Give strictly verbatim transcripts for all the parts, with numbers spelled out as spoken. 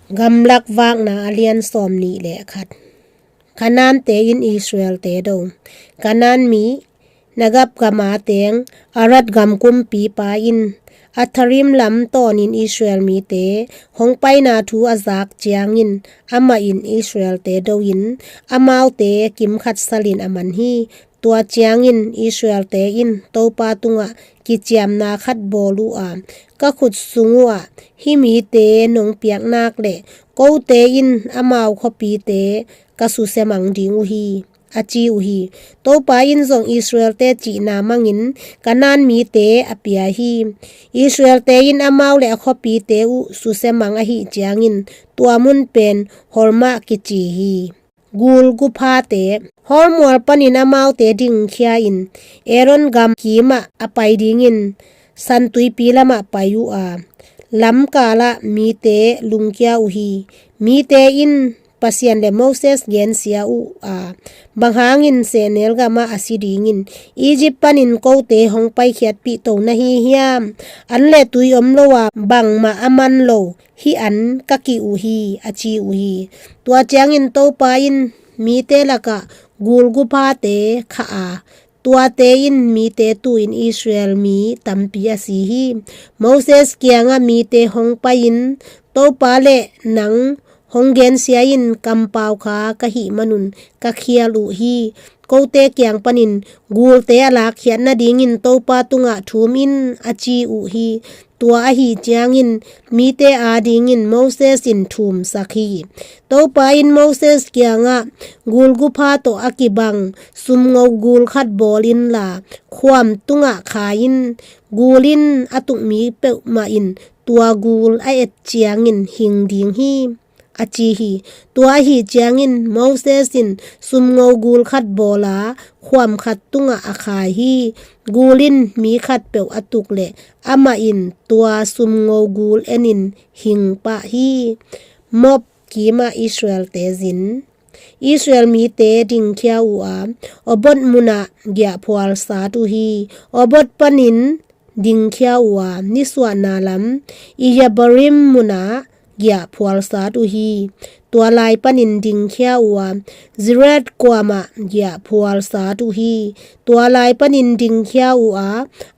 Gamlak Vakna a lian sawm nih le khat. Kanaan-te in Israel-te do. Kanaan mi, Negeb gama teng, Arad gam kumpipa in Atharim lam tawnin Israel mite hong paina thu a zak ciangin, amah in Israel-te do-in, amaute kimkhat salin a man hi. Tua ciangin Israel-te in Topa tungah kiciamna khat bawl uh a, ka khut sung uhah hih mite nong piak nak leh, kote in amau khuapite ka susia mang ding uh hi, a ci uh hi. Topa in zong Israel-te cihna mangin Kanaan mite a pia hi. Israel-te in amau le a khuapite uh susia mang ahih ciangin tua mun pen Hormah kici hi. Gul guphate. Hor mual panin amaute dingkhia-in Aaron gam kimah a pai dingin San Tuipi lamah pai uh a, lamkalah mite lungkia uh hi. Mite in Pasian le Moses gensia uh a, bang hangin sehnel gamah a si dingin Egypt panin kote hong paikhiatpih to na hi hiam? An le tui om lo a, bangmah a man lo hih an ka kih uh hi, a ci uh hi. Tua ciangin Topa in mite lakah gul guphate khah a, tuate in mite tu-in Israel mi tampi a si hi. Moses kiangah mite hong pai-in, Topa le nang hong gensia in kampau kha ka hih manun ka khial uh hi. Kote kiang panin gulte a lakkhiat nadingin Topa tungah thum in, a ci uh hi. Tua ahih ciangin mite adingin Moses in thumsak hi. Topa in Moses kiangah, gul gupha tawh a kibang sumngo gul khat bawl inla, khuam tungah khai in. Gul in a tuk mi peuhmah in tua gul a et ciangin hing ding hi, a ci hi. Tua ahih ciangin Moses in sumngo gul khat bawl a, khuam khat tungah a khai hi. Gul in mi khatpeuh a tuk leh amah in tua sumngo gul enin hing pah hi. Moab kimah Israel-te zin. Israel mite dingkhia uh a, Obot munah giahphual sat uh hi. Obot panin dingkhia uh a, nisuahna lam Iye-abarim munah giahphual sat uh hi. Tua lai panin dingkhia uh a, Zered kuamah giahphual sat uh hi. Tua lai panin dingkhia uh a,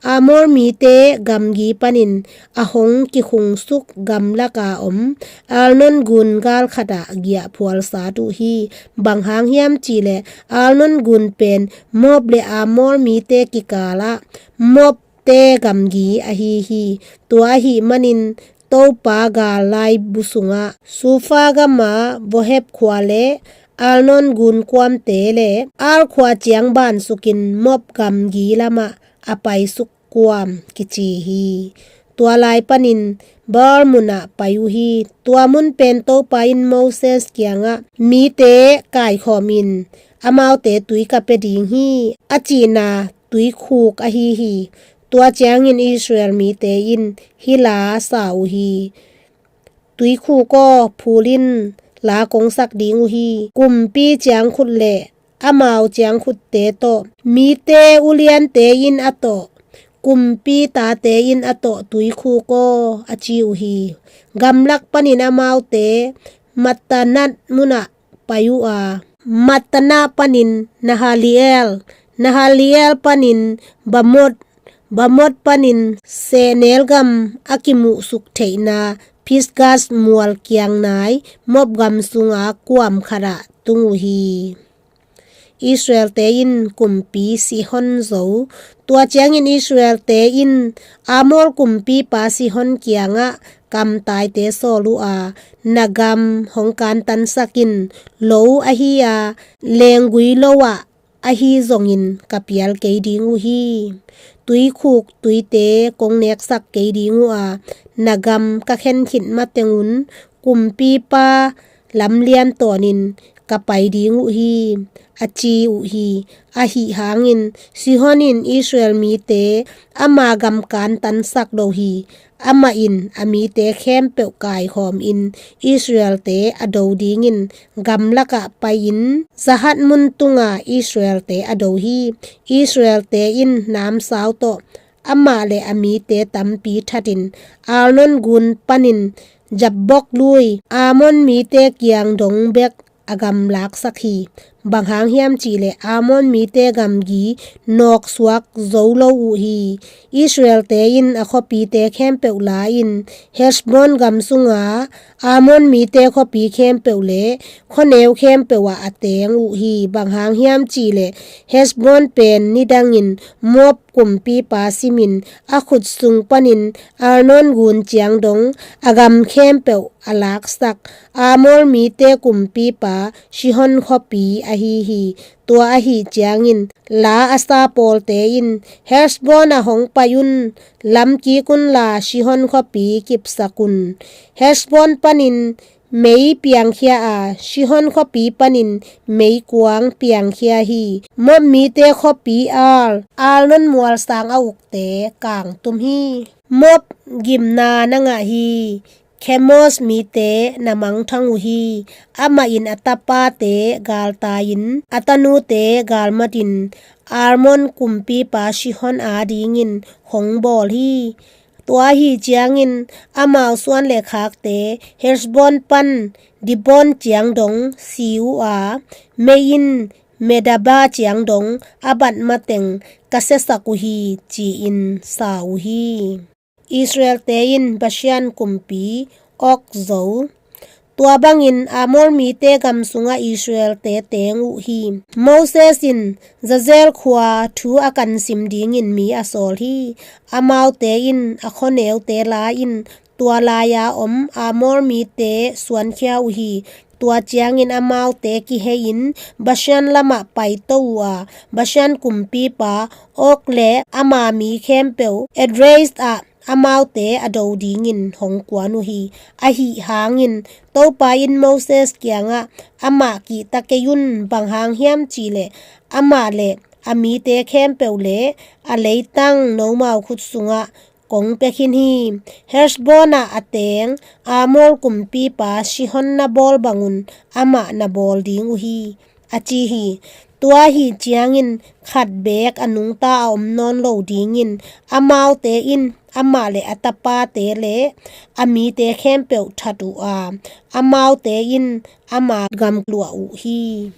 Amor mite gamgi panin a hong kikhungsuk gamlaka om Arnon gun gal khatah giahphual sat uh hi. Bang hang hiam cihleh, Arnon gun pen Moab le Amor mite kikalah Moab te gamgi ahi hi. Tua ahih manin Topa gal laibu sungah Sufa gama Boheb khua le Arnon gun kuamte le Ar khua ciang bansukin Moab gamgi lamah a paisuk kuam kici hi. Tua lai panin Baal munah pai uh hi. Tua mun pen Topa in Moses kiangah, mite kaikhawmin amaute tui ka pia ding hi, a cihna tuikhuk ahi hi. Tua ciangin Israel mite in hih la sa uh hi. Tuikhuk aw, phul in, la kong sak ding uh hi. Kumpi ciangkhut le amau ciangkhutte tawh, mite uliante in a tawh, kumpi tate in a tawh tuikhuk aw, a ci uh hi. Gamlak panin amaute Mattanah munah pai uh a, Mattanah panin Nahaliel, Nahaliel panin Bamot, Bamot panin sehnel gam a kimuhsuk theihna Pisgah mual kiang nai Moab gam sunga kuam khatah tung uh hi. Israel-te in kumpi Sihon zo. Tua ciangin Israel-te in Amor kumpipa Sihon kiangah kamtaite sawl uh a, na gam hong kantansak in, lo ahi a, lenggui lo ah ahi zongin ka pial kei ding uh hi. Tuikhuk tuite kong neksak kei ding uh a, na gam ka khen khit matengun kumpipa lamlian tawnin ka pai ding uh hi, a ci uh hi. Ahi hangin Sihon in Israel mite ama gam kantansak lo hi. Amah in a mite khempeuh kaikhawmin Israel-te a do dingin gamlakah pai-in Zahat mun tunga Israel-te a do hi. Israel-te in namsau tawh amah le a mite tampi thatin Arnon gun panin Jabbok lui, Ammon mite kiang dong bek a gam laksak hi. Bang hang hiam cih leh Ammon mite gamgi nawksuak zo lo uh hi. Israelte in a khuapite khempeuh la-in Heshbon gam sunga Ammon mite khuapi khempeuh le khuaneu khempeuh ah a teng uh hi. Bang hang hiam cih leh Heshbon pen nidangin Moab kumpipa Sihon in a khut sung panin Arnon gun ciang dong a gam khempeuh a laksak Amor mite kumpipa Sihon khuapi ahi hi. Tua ahih ciangin la a sa pawlte in Heshbon ah hong pai un, lamkik unla Sihon khuapi kipsak un. Heshbon panin mei piangkhia a, Sihon khuapi panin meikuang piangkhia hi. Moab mite khuapi Ar, Arnon mualsang a ukte kangtum hi. Moab gimna na ngah hi. Kemos mite na mangthang uh hi. Amah in a tapate galtai-in a tanute galmatin Arnon kumpipa Sihon adingin hong bawl hi. Tua ahih ciangin amau suan le khakte Heshbon pan Dibon ciang dong si uh a, mei in Medeba ciang dong a bat mateng ka siasak uh hi, ci-in sa uh hi. Israelte in Bashan kumpi Og zo. Tua bangin Amor mite gam sungah Israelte teng uh hi. Moses in Jazer khua thu a kan sim dingin mi a sawl hi. Amaute in a khuaneute la-in tua lai-a om Amor mite suankhia uh hi. Tua ciangin amaute kihei-in Bashan lamah paito uh a, Bashan kumpipa Og le ama mi khempeuh Edrei ah amaute a do dingin hong kuan uh hi. Ahi hangin Topa in Moses kiangah, "Amah kihta kei un, bang hang hiam cih leh amah le a mite khempeuh le a leitang nomau khut sungah kong pia khin hi. Heshbon ah a teng Amor kumpipa Sihon na bawl bangun amah na bawl ding uh hi," a ci hi. Tua ahih ciangin khat beek a nungta a om nawn lo dingin amaute in amah le a tapate le a mite khempeuh that uh a, amaute in ama gamluah uh hi.